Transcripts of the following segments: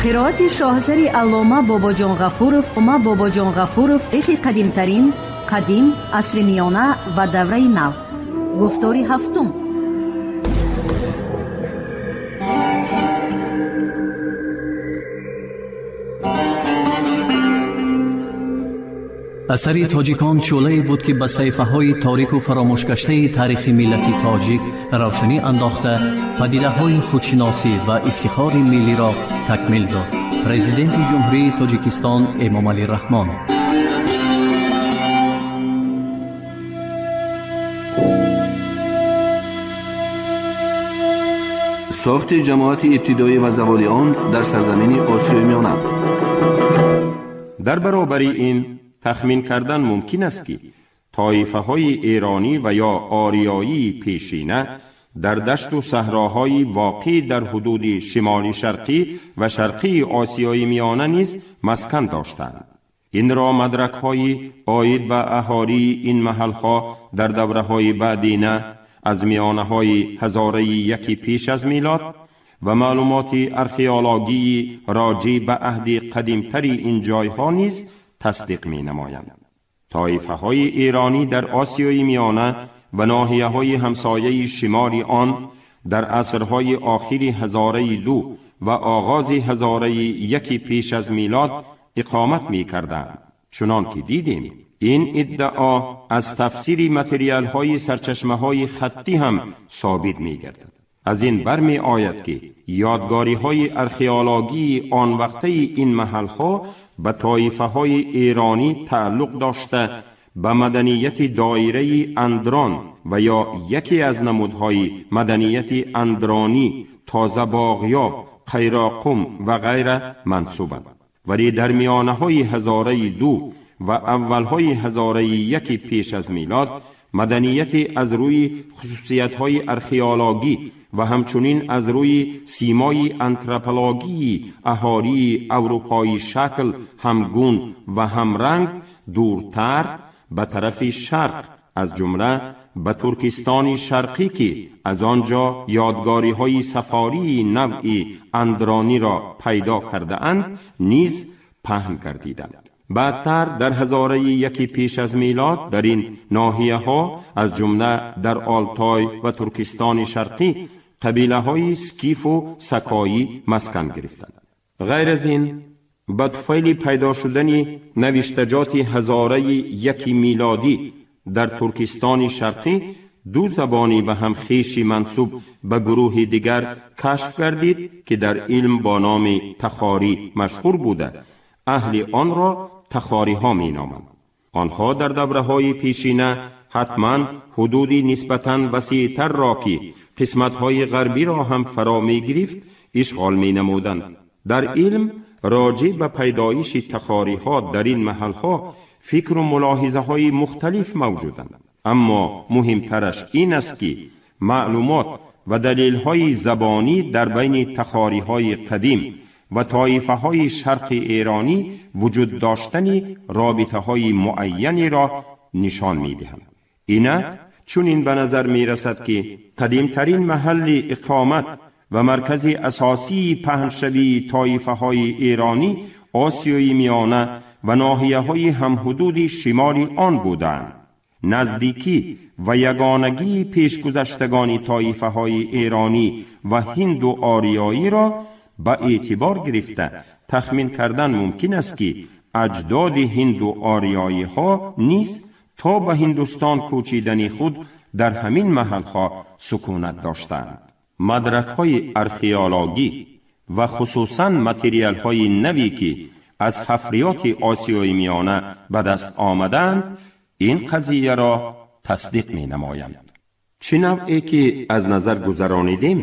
Қироати шоҳасари аллома Бобоҷон Ғафуров ма Бобоҷон Ғафуров, таърихи қадимтарин, қадим, асри миёна ва давраи нав. Гуфтори ҳафтум. Асари тоҷикон шӯълае буд, ки ба саҳифаҳои торику фаромӯшгаштаи таърихи миллати тоҷик равшанӣ андохта, падидаҳои худшиносӣ ва ифтихори миллиро такмил дод. Президенти Ҷумҳурии Тоҷикистон Эмомалӣ Раҳмон. Сохти ҷамоати ибтидоӣ ва заволи он дар сарзамини Осиёи Миёна. Дар баробари ин тахмин кардан мумкин аст, ки тоифаҳои эронӣ ва ё ориёии пешина дар дашту саҳроҳои воқеъ дар ҳудуди шимоли шарқӣ ва шарқии Осиёи Миёна низ маскан доштанд. Инро мадракҳои оид ба аҳолии ин маҳалҳо дар давраҳои баъдина аз миёнаҳои ҳазораи яки пеш аз милод ва маълумоти археологии роҷеъ ба аҳди қадимтари ин ҷойҳо низ тасдиқ менамоянд. Тоифаҳои эронӣ дар Осиёи Миёна ва ноҳияҳои ҳамсояи шимоли он дар асрҳои охири ҳазораи ду ва оғози ҳазораи яки пеш аз милод иқомат мекарданд. Чунон ки дидем, ин иддао аз тафсири материалҳои сарчашмаҳои хаттӣ ҳам собит мегардад. Аз ин бармеояд, ки ёдгориҳои археологии он вақтаи ин маҳалҳо ба тоифаҳои эронӣ тааллуқ дошта, ба маданияти доираи Андрон ва ё яке аз намудҳои маданияти андронӣ, Тозабоғёб, Қайроқум ва ғайра мансубанд. Вале дар миёнаҳои ҳазораи ду ва аввалҳои ҳазораи яки пеш аз милод маданияте аз рӯи хусусиятҳои археологӣ ва ҳамчунин аз рӯи симои антропологии аҳолии аврупоӣ шакл ҳамгун ва ҳамранг дуртар ба тарафи шарқ, аз ҷумла ба Туркистони Шарқӣ, ки аз он ҷо ёдгориҳои сафории навъи андрониро пайдо кардаанд, низ паҳн гардиданд. Баъдтар дар ҳазораи яки пеш аз милод дар ин ноҳияҳо, аз ҷумла дар Олтой ва Туркистони Шарқӣ, қабилаҳои скифу сакоӣ маскан гирифтанд. Ғайр аз ин, ба туфайли пайдо шудани навиштаҷоти ҳазораи яки милодӣ дар Туркистони Шарқӣ ду забони ба ҳам хеши мансуб ба гурӯҳи дигар кашф гардид, ки дар илм бо номи тахорӣ машҳур буда, аҳли онро тахориҳо меноманд. Онҳо дар давраҳои пешина ҳатман ҳудуди нисбатан васеътарро, ки қисматҳои ғарбиро ҳам фаро мегирифт, ишғол менамуданд. Дар илм роҷеъ ба пайдоиши тахориҳо дар ин маҳалҳо фикру мулоҳизаҳои мухталиф мавҷуданд, аммо муҳимтараш ин аст, ки маълумот ва далелҳои забонӣ дар байни тахориҳои қадим ва тоифаҳои шарқи эронӣ вуҷуд доштани робитаҳои муайянеро нишон медиҳанд. Инак, чунин ба назар мерасад, ки қадимтарин маҳалли иқомат ва маркази асосии паҳншавии тоифаҳои эронӣ Осиёи Миёна ва ноҳияҳои ҳамҳудуди шимоли он буданд. Наздикӣ ва ягонагии пешгузаштагони тоифаҳои эронӣ ва ҳинду ориёиро ба эътибор гирифта, тахмин кардан мумкин аст, ки аҷдоди ҳинду ориёиҳо низ то ба Ҳиндустон кӯчидани худ дар ҳамин маҳалҳо сукунат доштанд. Мадракҳои археологӣ ва хусусан материалҳои наве, ки аз ҳафриёти Осиёи Миёна ба даст омадаанд, ин қазияро тасдиқ менамоянд. Чӣ навъе ки аз назар гузаронидем,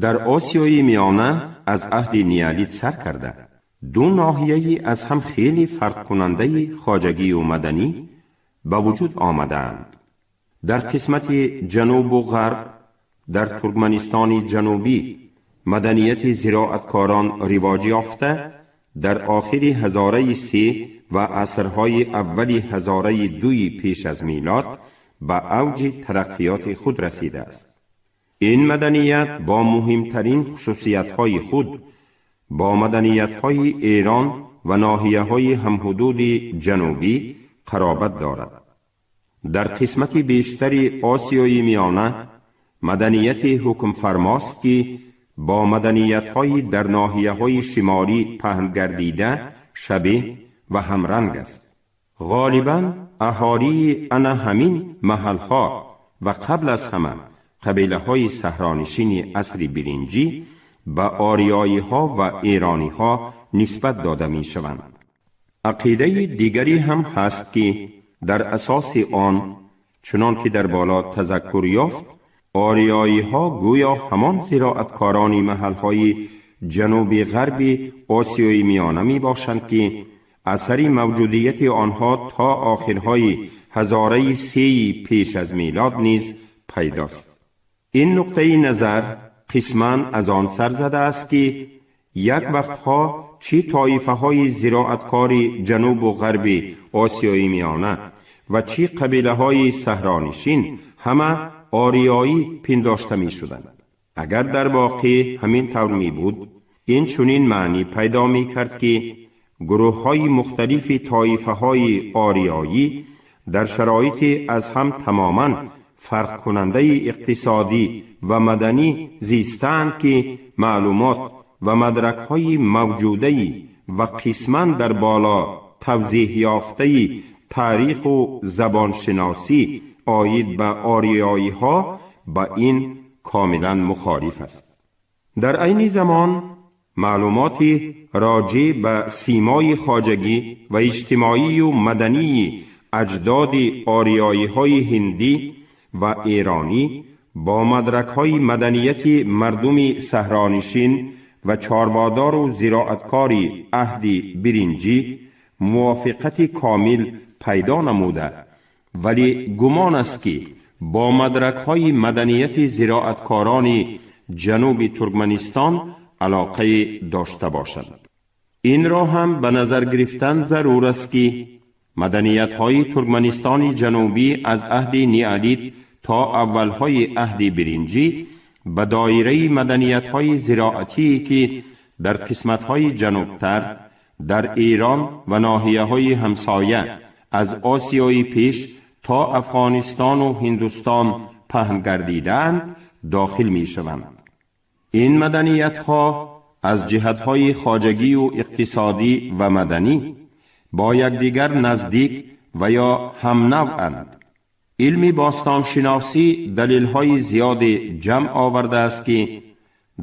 дар Осиёи Миёна аз аҳди неолит сар карда ду ноҳияи аз ҳам хеле фарқкунандаи хоҷагию маданӣ ба вуҷуд омадаанд. Дар қисмати ҷанубу ғарб, дар Туркманистони Ҷанубӣ, маданияти зироаткорон ривоҷ ёфта, дар охири ҳазораи се ва асрҳои аввали ҳазораи дуи пеш аз милод ба авҷи тараққиёти худ расидааст. Ин маданият бо муҳимтарин хусусиятҳои худ با مدنیت‌های ایران و ناحیه‌های همحدود جنوبی قرابت دارد. در قسمت بیشتر آسیای میانه مدنیت حکم فرماست که با مدنیت‌های در ناحیه‌های شمالی پهن گردیده شبیه و همرنگ است. غالباً اهالی انا همین محلها و قبل از همه قبیله های صحرانشین عصر برنجی به آریایی ها و ایرانی ها نسبت داده می شوند. عقیده دیگری هم هست که در اساس آن، چنان که در بالا تذکر یافت، آریایی ها گویا همان زراعتکاران محل های جنوب غرب آسیای میانه می باشند که اثر موجودیت آنها تا آخرهای هزاره 3 پیش از میلاد نیز پیداست. این نقطه نظر قسما از آن سر زده است که یک وقتها چی طایفه های زراعتکار جنوب و غرب آسیای میانه و چی قبیله های صحرانشین همه آریایی پنداشته می شدند. اگر در واقع همین طور می بود، این چنین معنی پیدا می کرد که گروه های مختلف طایفه های آریایی در شرایط از هم تماما فرق کننده اقتصادی و مدنی زیستند که معلومات و مدرک های موجوده و قسما در بالا توضیح یافته تاریخ و زبانشناسی عاید به آریایی ها با این کاملا مخالف است. در عین زمان معلومات راجع به سیمای خواجگی و اجتماعی و مدنی اجداد آریایی های هندی و ایرانی با مدرک های مدنیت مردم صحرانشین و چاروادار و زراعتکار عهد برنجی موافقت کامل پیدا نموده، ولی گمان است که با مدرک های مدنیت زراعتکاران جنوب ترکمنستان علاقه داشته باشند. این را هم به نظر گرفتن ضرور است که مدنیت های ترکمنستان جنوبی از عهد نیالیت تا اولهای عهد برنجی به دایره مدنیت های زراعتی که در قسمت های جنوبتر در ایران و ناحیه های همسایه از آسیای پیش تا افغانستان و هندوستان پهن گردیدند داخل می شوند. این مدنیت ها از جهت های خواجگی و اقتصادی و مدنی با یکدیگر نزدیک و یا هم نوعند. علم باستانشناسی دلیل های زیاد جمع آورده است که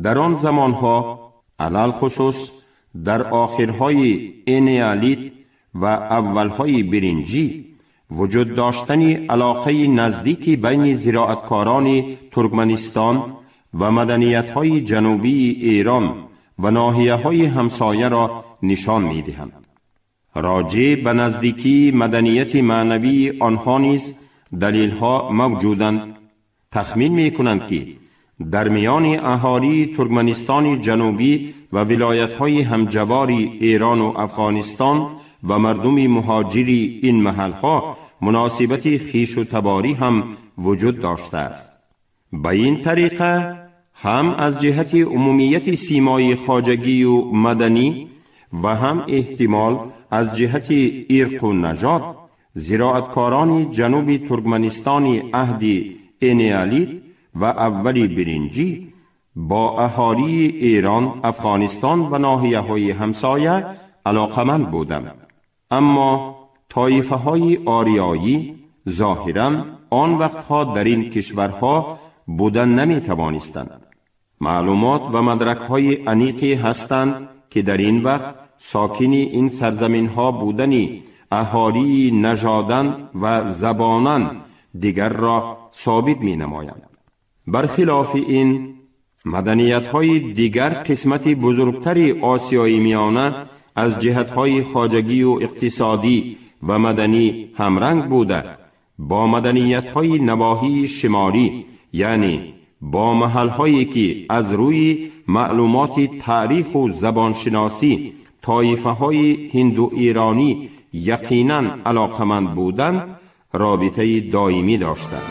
در آن زمانها علل خصوص در آخرهای انیالیت و اولهای برنجی وجود داشتن علاقه نزدیکی بین زراعتکاران ترکمنستان و مدنیت‌های جنوبی ایران و ناحیه‌های همسایه را نشان می‌دهند. راجع به نزدیکی مدنیت معنوی آنها نیز دلیل‌ها موجودند. تخمین می‌کنند که در میان اهالی ترکمنستان جنوبی و ولایت‌های همجوار ایران و افغانستان و مردم مهاجری این محلها مناسبت خویش و تباری هم وجود داشته است. به این طریقه هم از جهت عمومیت سیمای خواجگی و مدنی و هم احتمال از جهت ارق و نژاد زراعتکاران جنوب ترکمنستان عهد انیالیت و اول برنجی با اهالی ایران، افغانستان و ناحیه های همسایه علاقمند بودند. اما طایفه های آریایی ظاهراً آن وقتها در این کشورها بودن نمی توانستند. معلومات و مدرک های انیقی هستند که در این وقت ساکن این سرزمین ها بودن اهالی نژادن و زبانن دیگر را ثابت می نمایند. برخلاف این مدنیت های دیگر قسمت بزرگتر آسیای میانه از جهت های خواجگی و اقتصادی و مدنی همرنگ بوده با مدنیت های نواحی شمالی، یعنی با محل هایی که از روی معلومات تاریخ و زبانشناسی طایفه های هندو ایرانی یقینا علاقمند بودند، رابطه دائمی داشتند.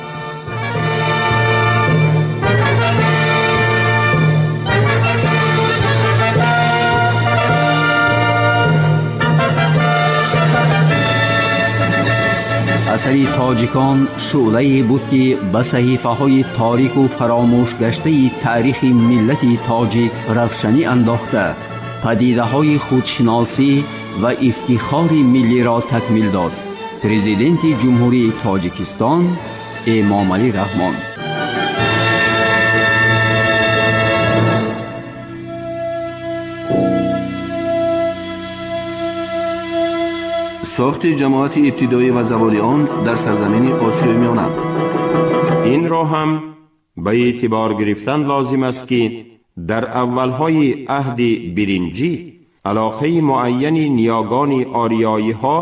Асари тоҷикон шӯълае буд, ки ба саҳифаҳои торику фаромӯшгаштаи таърихи миллати тоҷик равшанӣ андохта, падидаҳои худшиносӣ ва ифтихори миллиро такмил дод. Президенти Ҷумҳурии Тоҷикистон Эмомалӣ Раҳмон. Сохти ҷамоати ибтидоӣ ва заволи он дар сарзамини Осиёи Миёна. Инро ҳам ба эътибор гирифтан лозим аст, ки дар аввалҳои аҳди биринҷӣ алоқаи муайяни ниёгони ориёиҳо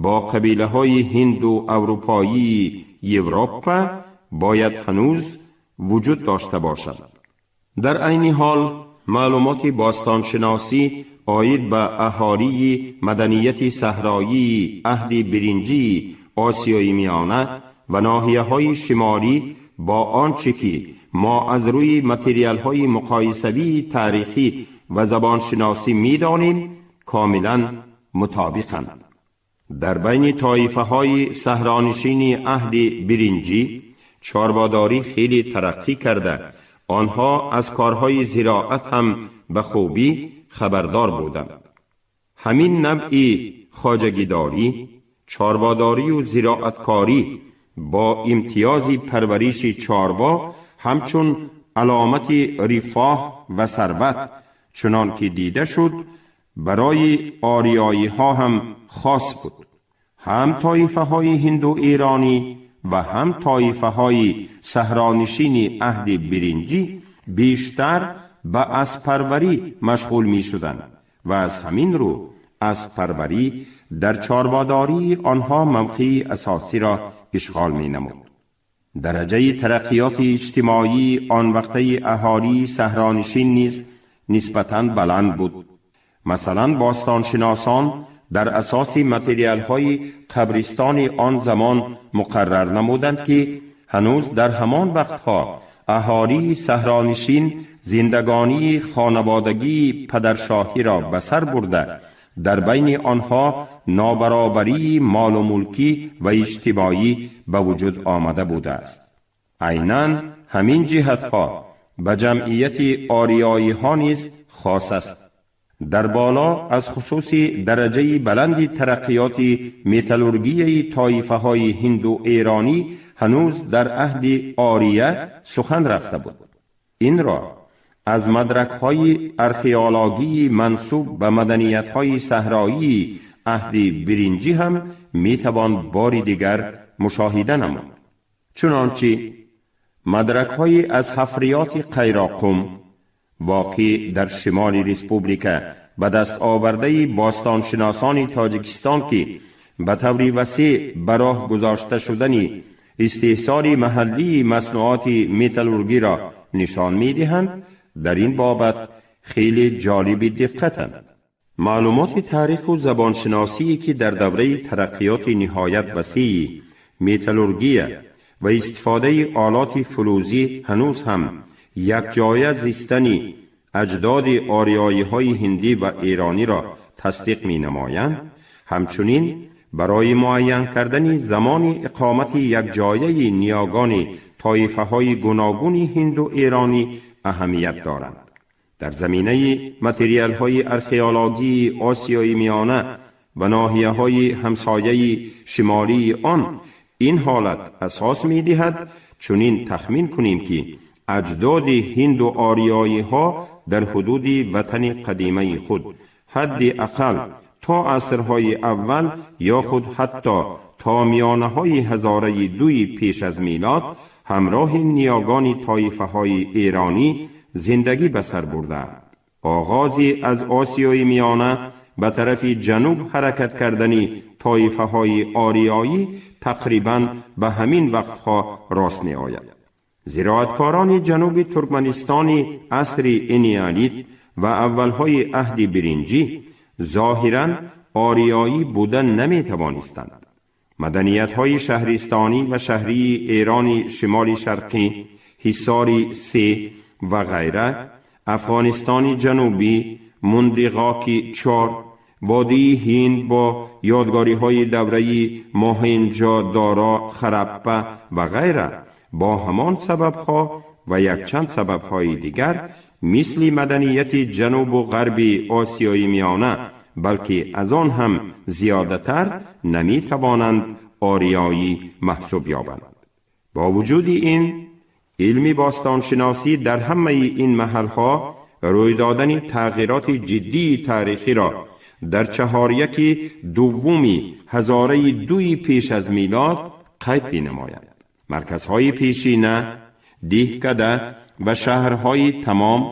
бо қабилаҳои ҳинду аврупоии Европа бояд ҳанӯз вуҷуд дошта бошад. Дар айни ҳол маълумоти бостоншиносӣ оид ба аҳолии маданияти саҳроии аҳди биринҷии Осиёи Миёна ва ноҳияҳои шимолӣ бо он чӣ ки мо аз рӯи материалҳои муқоисавии таърихӣ ва забоншиносӣ медонем, комилан мутобиқанд. Дар байни тоифаҳои саҳронишини аҳди биринҷӣ чорводорӣ хеле тараққӣ карда, онҳо аз корҳои зироат ҳам ба хубӣ хабардор буданд. Ҳамин навъи хоҷагидорӣ, чорводорию зироаткорӣ бо имтиёзи парвариши чорво ҳамчун аломати рифоҳ ва сарват, чунон ки дида шуд, барои ориёиҳо ҳам хос буд. Ҳам тоифаҳои ҳинду эронӣ ва ҳам тоифаҳои саҳронишини аҳди биринҷӣ бештар ба аспарварӣ машғул мешуданд ва аз ҳамин рӯ аспарварӣ дар чорводории онҳо мавқеи асосиро ишғол менамуд. Дараҷаи тараққиёти иҷтимоии он вақтаи аҳолии саҳронишин низ нисбатан баланд буд. Масалан, бостоншиносон дар асоси материалҳои қабристони он замон муқаррар намуданд, ки ҳанӯз дар ҳамон вақтҳо аҳолии саҳронишин зиндагонии хонаводагии падаршоҳиро ба сар бурда, дар байни онҳо нобаробарии молу мулкӣ ва иҷтимоӣ ба вуҷуд омада будааст. Айнан ҳамин ҷиҳатҳо ба ҷамъияти ориёиҳо низ хос аст. Дар боло аз хусуси дараҷаи баланди тараққиёти металлургияи тоифаҳои ҳинду эронӣ ҳанӯз дар аҳди ория сухан рафта буд. Инро аз мадракҳои археологии мансуб ба маданиятҳои саҳроии аҳди биринҷӣ ҳам метавон бори дигар мушоҳида намуд. Чунончи мадракҳои аз ҳафриёти Қайроқум, воқеъ дар шимоли республика, ба даст овардаи бостоншиносони Тоҷикистон, ки ба таври васеъ ба роҳ гузошта шудани истеҳсоли маҳаллии маснуоти металлургиро нишон медиҳанд, дар ин бобат хеле ҷолиби диққатанд. Маълумоти таъриху забоншиносие, ки дар давраи тараққиёти ниҳоят васеи металлургия ва истифодаи олоти фулӯзӣ ҳанӯз ҳам якҷоя зистани аҷдоди ориёиҳои ҳиндӣ ва эрониро тасдиқ менамоянд, ҳамчунин барои муайян кардани замони иқомати якҷояи ниёгони тоифаҳои гуногуни ҳинду эронӣ аҳамият доранд. Дар заминаи материалҳои археологии Осиёи Миёна ва ноҳияҳои ҳамсояи шимолии он ин ҳолат асос медиҳад чунин тахмин кунем, ки аҷдоди ҳинду ориёиҳо дар ҳудуди ватани қадимаи худ ҳадди ақал то асрҳои аввал ё худ ҳатто то миёнаҳои ҳазораи дуи пеш аз милод ҳамроҳи ниёгони тоифаҳои эронӣ зиндагӣ ба сар бурдаанд. Оғози аз Осиёи Миёна ба тарафи ҷануб ҳаракат кардани тоифаҳои ориёӣ тақрибан ба ҳамин вақтҳо рост меояд. Зироаткорони ҷануби Туркманистони асри энеолит ва аввалҳои аҳди биринҷӣ зоҳиран ориёӣ буда наметавонистанд. Маданиятҳои шаҳристонӣ ва шаҳрии Эрони шимоли шарқӣ, Ҳисори се ва ғайра, Афғонистони ҷанубӣ, Мундиғоки чор водии Ҳинд бо ёдгориҳои давраи Моҳенҷо-Доро, Хараппа ва ғайра бо ҳамон сабабҳо ва якчанд сабабҳои дигар мисли маданияти ҷанубу ғарби Осиёи Миёна, балки аз он ҳам зиёдатар, наметавонанд ориёӣ маҳсуб ёбанд. Бо вуҷуди ин, илми бостоншиносӣ дар ҳамаи ин маҳалҳо рӯй додани тағйироти ҷиддии таърихиро дар чаҳоряки дуввуми ҳазораи дуи пеш аз милод қайд менамояд. Марказҳои пешина, диҳкада ва шаҳрҳои тамом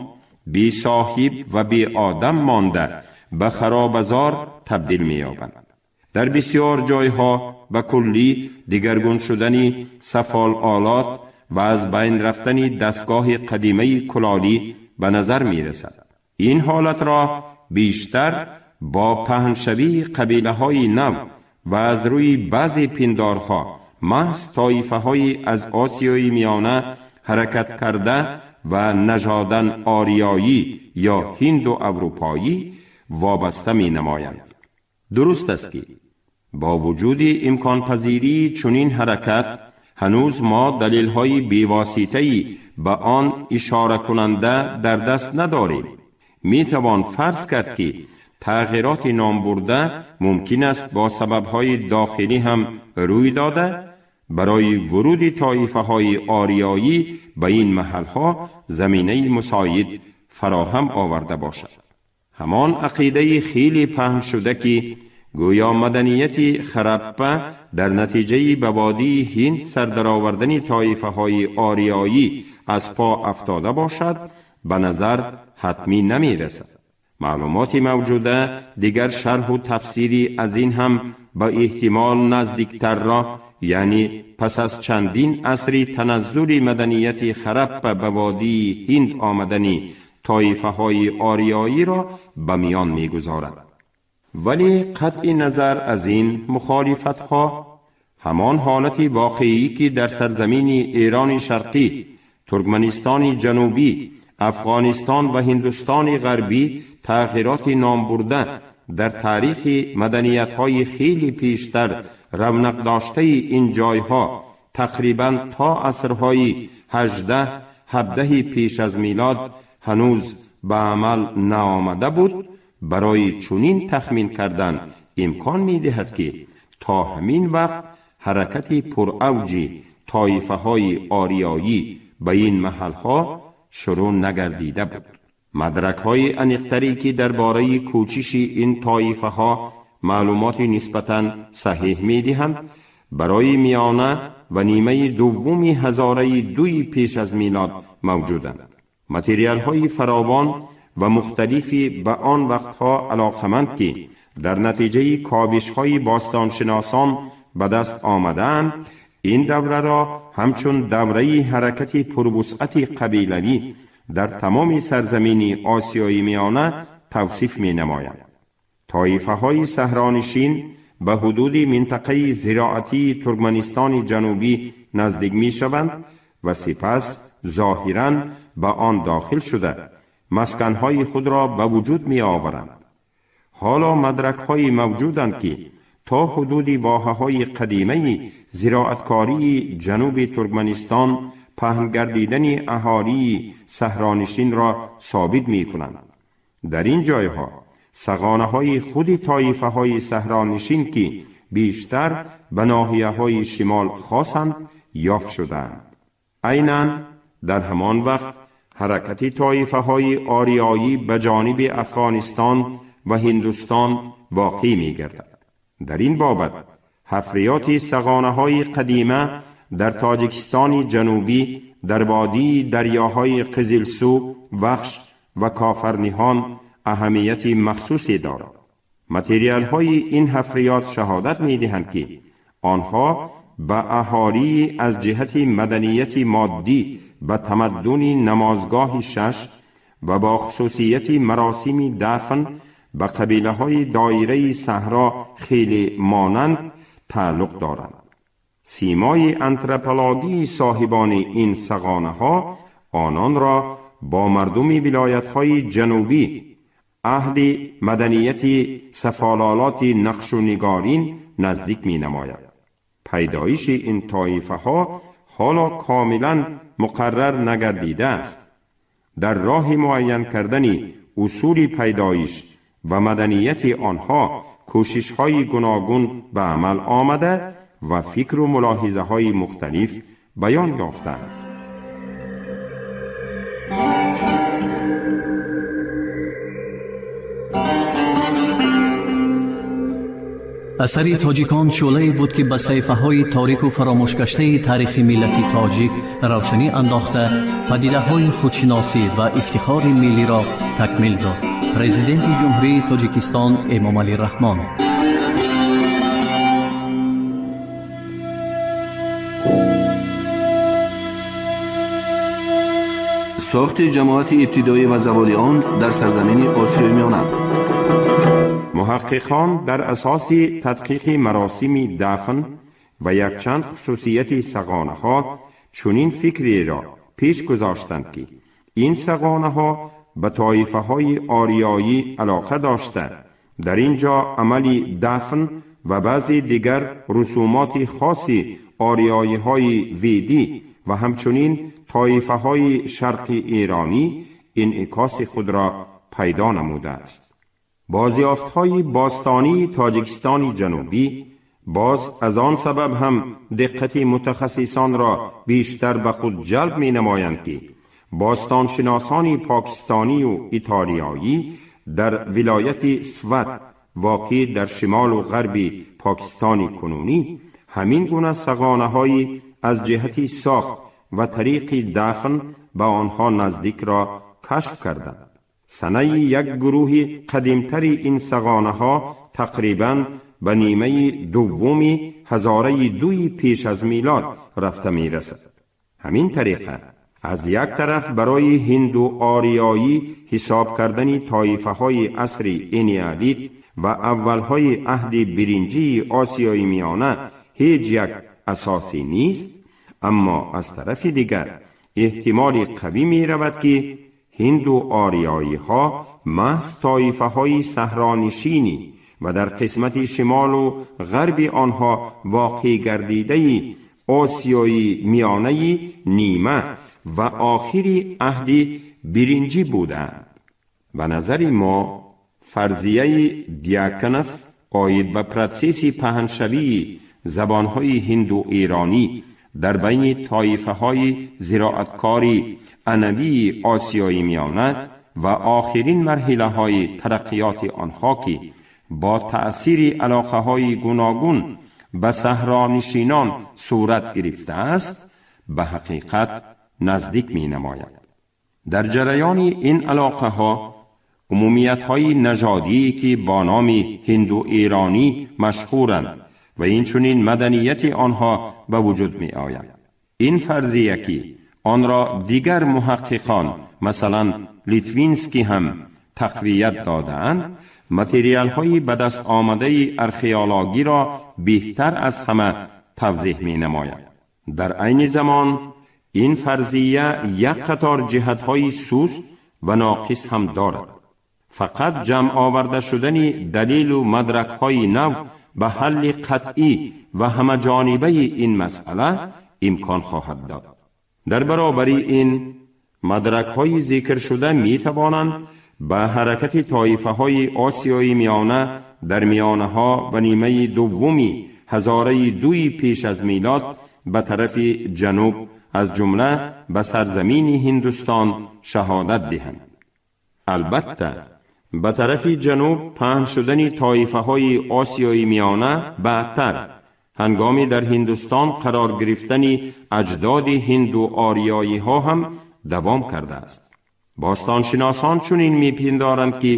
бесоҳиб ва беодам монда, ба харобазор табдил меёбанд. Дар бисёр ҷойҳо ба куллӣ дигаргун шудани сафололот ва аз байн рафтани дастгоҳи қадимаи кулолӣ ба назар мерасад. Ин ҳолатро бештар бо паҳншавии қабилаҳои нав ва аз рӯи баъзе пиндорҳо маҳз тоифаҳои аз Осиёи Миёна ҳаракат карда ва нажодан ориёӣ ё ҳинду аврупоӣ вобаста менамоянд. Дуруст аст, ки бо вуҷуди имконпазирии чунин ҳаракат, ҳанӯз мо далелҳои бевоситаи ба он ишоракунанда дар даст надорем. Метавон фарз кард, ки тағйироти номбурда мумкин аст бо сабабҳои дохилӣ ҳам рӯй дода, барои вуруди тоифаҳои ориёӣ ба ин маҳалҳо заминаи мусоид фароҳам оварда бошад. Ҳамон ақидаи хеле паҳн шуда, ки гӯё маданияти Хараппа дар натиҷаи ба водии Ҳинд сардаровардани тоифаҳои ориёӣ аз по афтода бошад, ба назар ҳатмӣ намерасад. Маълумоти мавҷуда дигар шарҳу тафсири аз ин ҳам ба эҳтимол наздиктарро, яъне пас аз чандин асри таназзули маданияти Хараппа ба водии Ҳинд омадани тоифаҳои ориёиро ба миён мегузорад. Вале қатъи назар аз ин мухолифатҳо, ҳамон ҳолати воқеӣ, ки дар сарзамини Эрони Шарқӣ, Туркманистони Ҷанубӣ, Афғонистон ва Ҳиндустони Ғарбӣ тағйироти номбурда дар таърихи маданиятҳои хеле пештар равнақ доштаи ин ҷойҳо тақрибан то асрҳои 18, 17 пеш аз милод ҳанӯз ба амал наомада буд, барои чунин тахмин кардан имкон медиҳад, ки то ҳамин вақт ҳаракати пуравҷи тоифаҳои ориёӣ ба ин маҳалҳо шурӯъ нагардида буд. Мадракҳои аниқтаре, ки дар бораи кӯчиши ин тоифаҳо маълумоти нисбатан саҳеҳ медиҳанд, барои миёна ва нимаи дуввуми ҳазораи дуи пеш аз милод мавҷуданд. Материалҳои фаровон ва мухталифи ба он вақтҳо алоқаманд, ки дар натиҷаи ковишҳои бостоншиносон ба даст омадаанд, ин давраро ҳамчун давраи ҳаракати пурвусъати қабилавӣ дар тамоми сарзамини Осиёи Миёна тавсиф менамоянд. Тоифаҳои саҳронишин ба ҳудуди минтақаи зироатии Туркманистони Ҷанубӣ наздик мешаванд ва сипас зоҳиран ба он дохил шуда, масканҳои худро ба вуҷуд меоваранд. Ҳоло мадракҳои мавҷуданд, ки то ҳудуди воҳаҳои қадимаи зироаткории ҷануби Туркманистон паҳн гардидани аҳолии саҳронишинро собит мекунанд. Дар ин ҷойҳо сағонаҳои худи тоифаҳои саҳронишин, ки бештар ба ноҳияҳои шимол хосанд, ёфт шудаанд. Айнан дар ҳамон вақт ҳаракати тоифаҳои ориёӣ ба ҷониби Афғонистон ва Ҳиндустон воқеъ мегардад. Дар ин бобат ҳафриёти сағонаҳои қадима дар Тоҷикистони Ҷанубӣ, дар водии дарёҳои Қизилсу, Вахш ва Кофарниҳон аҳамияти махсусе дорад. Материалҳои ин ҳафриёт шаҳодат медиҳанд, ки онҳо ба аҳолии аз ҷиҳати маданияти моддӣ ба тамаддуни намозгоҳи шаш ва бо хусусияти маросими дафн ба қабилаҳои доираи саҳро хеле монанд тааллуқ доранд. Симои антропологии соҳибони ин сағонаҳо ононро бо мардуми вилоятҳои ҷанубӣ Аҳди маданияти сафололоти нақшу нигарин наздик менамояд. Пайдоиши ин тоифаҳо ҳоло комилан муқаррар нагардидааст. Дар роҳи муайян кардани усули пайдоиш ва маданияти онҳо кӯшишҳои гуногун ба амал омада ва фикру мулоҳизаҳои мухталиф баён ёфтанд. Асари тоҷикон шӯълае буд, ки ба саҳифаҳои торику фаромӯшгаштаи таърихи миллати тоҷик равшанӣ андохта, падидаҳои худшиносӣ ва ифтихори миллиро такмил дод. Президенти Ҷумҳурии Тоҷикистон Эмомалӣ Раҳмон. Сохти ҷамоати ибтидоӣ ва заволи он дар сарзамини Осиёи Миёна. Муҳаққиқон дар асоси тадқиқи маросими дафн ва якчанд хусусияти сағонаҳо чунин фикреро пеш гузоштанд, ки ин сағонаҳо ба тоифаҳои ориёӣ алоқа дошта, дар ин ҷо амали дафн ва баъзе дигар русумоти хоси ориёиҳои ведӣ ва ҳамчунин тоифаҳои шарқи эронӣ инъикоси худро пайдо намудааст. Бозёфтҳои бостонии Тоҷикистони Ҷанубӣ боз аз он сабаб ҳам диққати мутахассисонро бештар ба худ ҷалб менамоянд, ки бостоншиносони покистонию итолиёӣ дар вилояти Сват, воқеъ дар шимолу ғарби Покистони кунунӣ, ҳамин гуна сағонаҳои аз ҷиҳати сохт ва тариқи дафн ба онҳо наздикро кашф карданд. Санаи як гурӯҳи қадимтари ин сағонаҳо тақрибан ба нимаи дуввуми ҳазораи дуи пеш аз милод рафта мерасад. Ҳамин тариқа, аз як тараф барои ҳинду ориёӣ ҳисоб кардани тоифаҳои асри энеолит ва аввалҳои аҳди биринҷии Осиёи Миёна ҳеҷ як асосе нест, аммо аз тарафи дигар эҳтимоли қавӣ меравад, ки ҳинду ориёиҳо маҳз тоифаҳои саҳронишинӣ ва дар қисмати шимолу ғарби онҳо воқеъ гардидаи Осиёи Миёнаи нима ва охири аҳди биринҷӣ буданд. Ба назари мо, фарзияи Дьяконов оид ба протсесси паҳншавии забонҳои ҳинду эронӣ дар байни тоифаҳои зироаткори анавии Осиёи Миёна ва охирин марҳилаҳои тараққиёти онҳо, ки бо таъсири алоқаҳои гуногун ба саҳронишинон сурат гирифтааст, ба ҳақиқат наздик менамояд. Дар ҷараёни ин алоқаҳо умумиятҳои нажодие, ки бо номи ҳинду эронӣ машҳуранд, ва инчунин маданияти онҳо ба вуҷуд меояд. Ин фарзия, ки онро дигар муҳаққиқон, масалан Литвинский, ҳам тақвият додаанд, материалҳои ба даст омадаи археологиро беҳтар аз ҳама тавзеҳ менамояд. Дар айни замон ин фарзия як қатор ҷиҳатҳои суст ва ноқис ҳам дорад. Фақат ҷамъ оварда шудани далелу мадракҳои нав ба ҳалли қатъӣ ва ҳамаҷонибаи ин масъала имкон хоҳад дод. Дар баробари ин, мадракҳои зикршуда метавонанд ба ҳаракати тоифаҳои Осиёи Миёна дар миёнаҳо ва нимаи дуввуми ҳазораи дуи пеш аз милод ба тарафи ҷануб, аз ҷумла ба сарзамини Ҳиндустон, шаҳодат диҳанд. Албатта, ба тарафи ҷануб паҳн шудани тоифаҳои Осиёи Миёна баъдтар, ҳангоми дар Ҳиндустон қарор гирифтани аҷдоди ҳинду ориёиҳо ҳам давом кардааст. Бостоншиносон чунин мепиндоранд, ки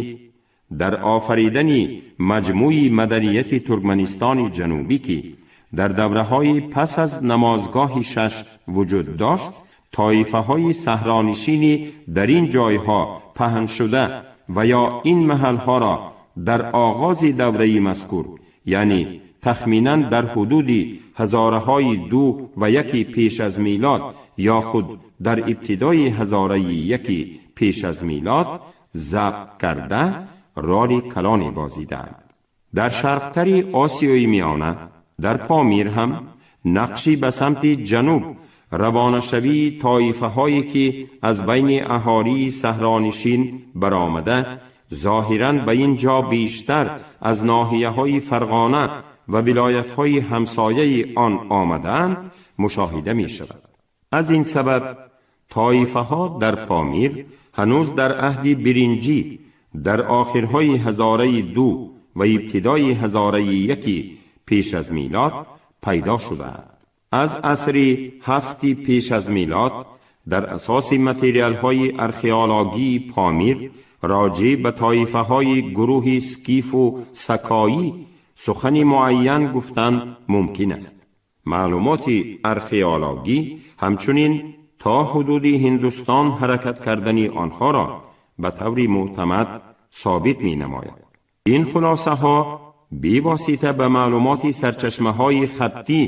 дар офаридани маҷмӯи маданияти Туркманистони Ҷанубӣ, ки дар давраҳои пас аз намозгоҳи шаш вуҷуд дошт, тоифаҳои саҳронишинӣ дар ин ҷойҳо паҳн шуда ва ё ин маҳалҳоро дар оғози давраи мазкур, яъне тахминан дар ҳудуди ҳазораҳои ду ва яки пеш аз милод ё худ дар ибтидои ҳазораи яки пеш аз милод, забт карда. роли калоне бозидаанд. Дар шарқтари Осиёи Миёна, дар Помир ҳам нақши ба самти ҷануб равонашавии тоифаҳое ки аз байни аҳолии саҳронишин баромада, зоҳиран ба ин ҷо бештар аз ноҳияҳои Фарғона ва вилоятҳои ҳамсояи он омадаанд, мушоҳида мешавад. Аз ин сабаб тоифаҳо дар Помир ҳанӯз дар аҳди биринҷӣ, дар охирҳои ҳазораи ду ва ибтидои ҳазораи яки пеш аз милод пайдо шудаанд. Аз асри ҳафти пеш аз милод дар асоси материалҳои археологии Помир роҷеъ ба тоифаҳои гурӯҳи скифу сакоӣ сухани муайян гуфтан мумкин аст. Маълумоти археологӣ ҳамчунин то ҳудуди Ҳиндустон ҳаракат кардани онҳоро ба таври мӯътамад собит менамояд. Ин хулосаҳо бевосита ба маълумоти сарчашмаҳои хаттӣ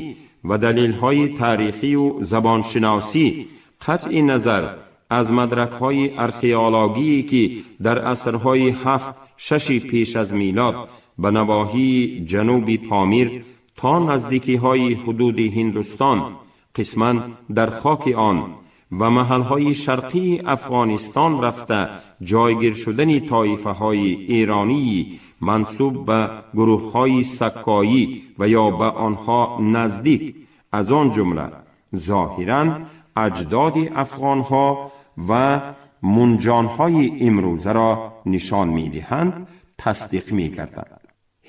ва далелҳои таърихию забоншиносӣ, қатъи назар аз мадракҳои археологие ки дар асрҳои ҳафт шаши пеш аз милод ба навоҳии ҷануби Помир то наздикиҳои ҳудуди Ҳиндустон, қисман дар хоки он ва маҳалҳои шарқии Афғонистон рафта ҷойгир шудани тоифаҳои эронии мансуб ба гурӯҳҳои саккоӣ ва ё ба онҳо наздик, аз он ҷумла зоҳиран аҷдоди афғонҳо ва мунҷонҳои имрӯзаро нишон медиҳанд, тасдиқ мегардад.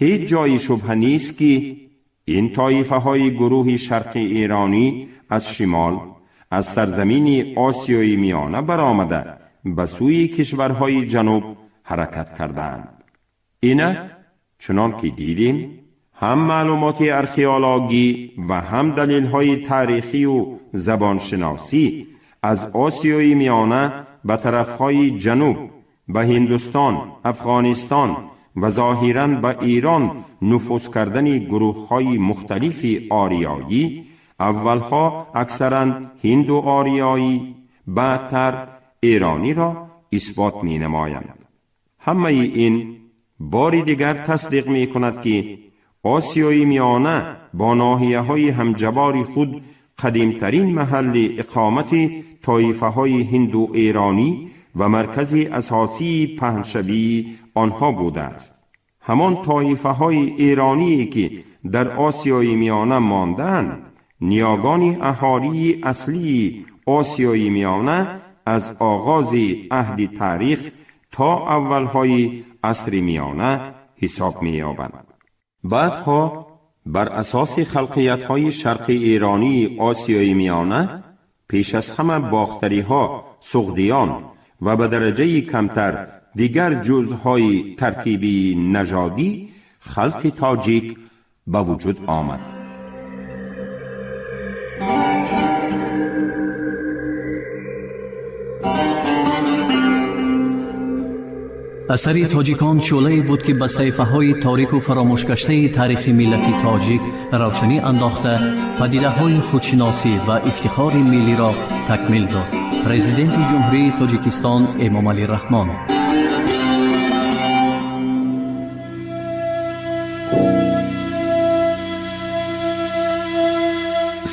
Ҳеҷ ҷои шубҳа нест ки ин тоифаҳои гурӯҳи шарқи эронӣ аз шимол, аз сарзамини Осиёи Миёна баромада ба сӯи кишварҳои ҷануб ҳаракат кардаанд. Инак чунон ки дидем, ҳам маълумоти археологӣ ва ҳам далелҳои таърихию забоншиносӣ аз Осиёи Миёна ба тарафҳои ҷануб, ба Ҳиндустон, Афғонистон ва зоҳиран ба Эрон нуфуз кардани гурӯҳҳои мухталифи ориёӣ, аввалҳо аксаран ҳинду ориёӣ, баъдтар эрониро исбот менамоянд. Ҳамаи ин бори дигар тасдиқ мекунад ки Осиёи Миёна бо ноҳияҳои ҳамҷавори худ қадимтарин маҳалли иқомати тоифаҳои ҳинду эронӣ ва маркази асосии паҳншавии онҳо будааст. Ҳамон тоифаҳои эроние ки дар Осиёи Миёна мондаанд, ниёгони аҳолии аслии Осиёи Миёна аз оғози аҳди таърих то аввалҳои асри миёна ҳисоб меёбанд. Баъдҳо бар асоси халқиятҳои шарқи эронии Осиёи Миёна, пеш аз ҳама бохтариҳо, суғдиён ва ба дараҷаи камтар дигар ҷузъҳои таркибии нажодӣ, халқи тоҷик ба вуҷуд омад. Асари тоҷикон шӯълае буд ки ба саҳифаҳои торику фаромӯшгаштаи таърихи миллати тоҷик равшанӣ андохта, падидаҳои худшиносӣ ва ифтихори миллиро такмил дод. Президенти Ҷумҳурии Тоҷикистон Эмомалӣ Раҳмон.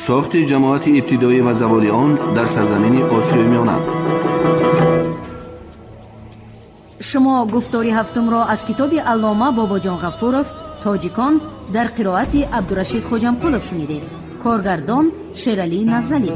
Сохти ҷамоати ибтидоӣ ва заволи он дар сарзамини Осиёи Миёна. Шумо гуфтори ҳафтумро аз китоби аллома Бобоҷон Ғафуров «Тоҷикон» дар қироати Абдурашид Хоҷамқулов шунидед. Коргардон Шералӣ Нағзалӣ.